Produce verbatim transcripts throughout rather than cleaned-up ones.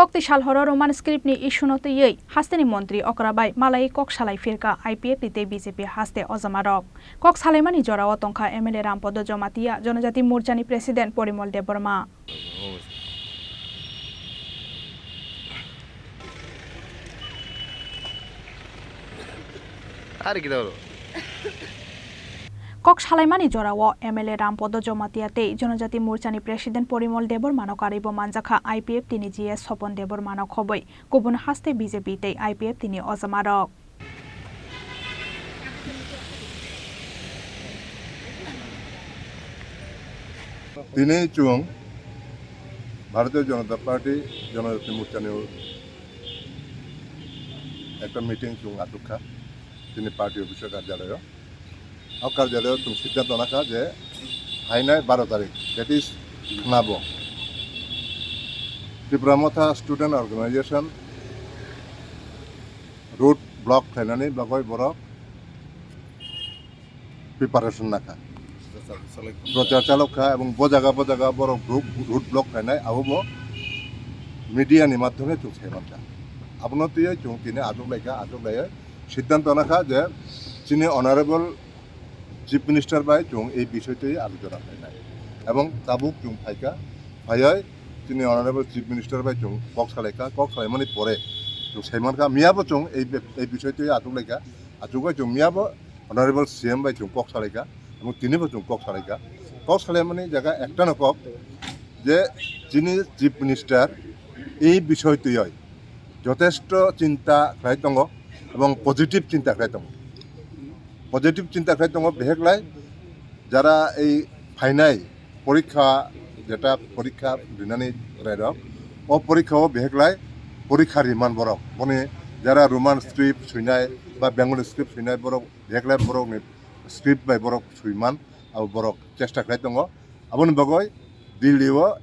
Kokti salhoro Roman script ni issue no twiwi hasteni montri okra bai malai kok salai phirka I P F T tei B J P haste ojamarok. Kok salaimani jorao tongkha M L A Rampodo Jomatia, Jonojati Morchani President Porimol Debbarma. Ari kita dulu. Kok salaimani jorao M L A Rampodo Jomatia tei Jonojati Morchani President Porimol Debbarmano karwibo manjakha I P F T ni G S Sopon Debbarmano khobwi kubun haste B J P tei I P F T ni ojamarok. Tini chwng Bharatiya Janata Party Janajati Morchani ekta meeting chwng achukha tini party office o karjalayo. O karjalayo chwng siddhanto nakha je phainai baro tarik, that is khnabo, Tipra Motha Student Organization road block khlainani bagwi borok preparation nakha. Prochar chalok kha ebong bo jaga bo jaga borok road, road block khlainai, abo bo media ni madhyome chwng sai mankha. Abono twiwi chwng tini achuk laikha, achuk laiwi siddhanto nakha je chini Honorable Chief Minister bai chwng ei bisoi twi alochona khlainai. Ebong tabuk chwng phaikha, phaiwi chini Honorable Chief Minister bai chwng kok salaikha, kok salaimani pore chwng sai mankha, miyabo chwng ei be-, ei bisoi twi achuk laikha, achukgwi chwng miyabo Honorable C M bai chwng kok salaikha, ebong tinibo chwng kok salaikha. Kok salaimani jaga ektano kok je chini Chief Minister ei bisoi twiwi jotesto chinta khlai tongo ebong positive chinta khlai tongo. Positive chinta khlai tongo, beheklai jara ei phainai porikha, jeta porikha rinani rairok, o porikha o beheklai porikha riman borok. Boni jara Roman script suinai ba Bengali script suinai borok, beheklai borokni script bai borok suiman, abo borok chesta khlai tongo. Aboni bagwi Delhi o,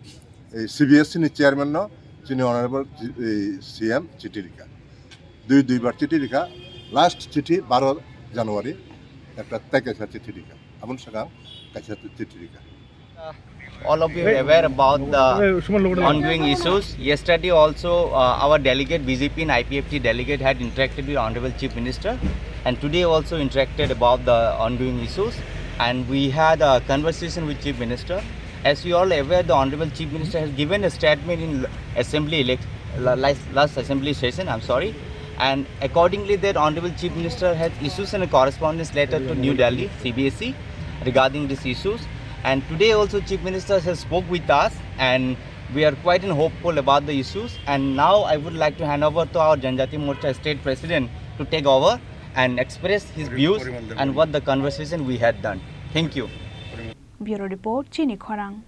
eh, C B S E ni chairman no chini honorable, eh, C M chithi rikha. Dui, dui bar chithi rikha. Last chithi baro January ekta tei kaisa chithi rikha. Aboni swkang kaisa chithi rikha. All of you are aware about the ongoing issues. Yesterday also, uh, our delegate, B J P and I P F T delegate, had interacted with Honorable Chief Minister, and today also interacted about the ongoing issues. And we had a conversation with Chief Minister. As you all aware, the Honorable Chief Minister has given a statement in assembly elect-, la-, last, last assembly session, I'm sorry. And accordingly, that Honorable Chief Minister has issued a correspondence letter to New Delhi, C B S E, regarding these issues. And today also Chief Minister has spoke with us, and we are quite hopeful about the issues. And now I would like to hand over to our Janjati Morcha State President to take over and express his views and what the conversation we had done. Thank you. Bureau Report, Chini Khorang.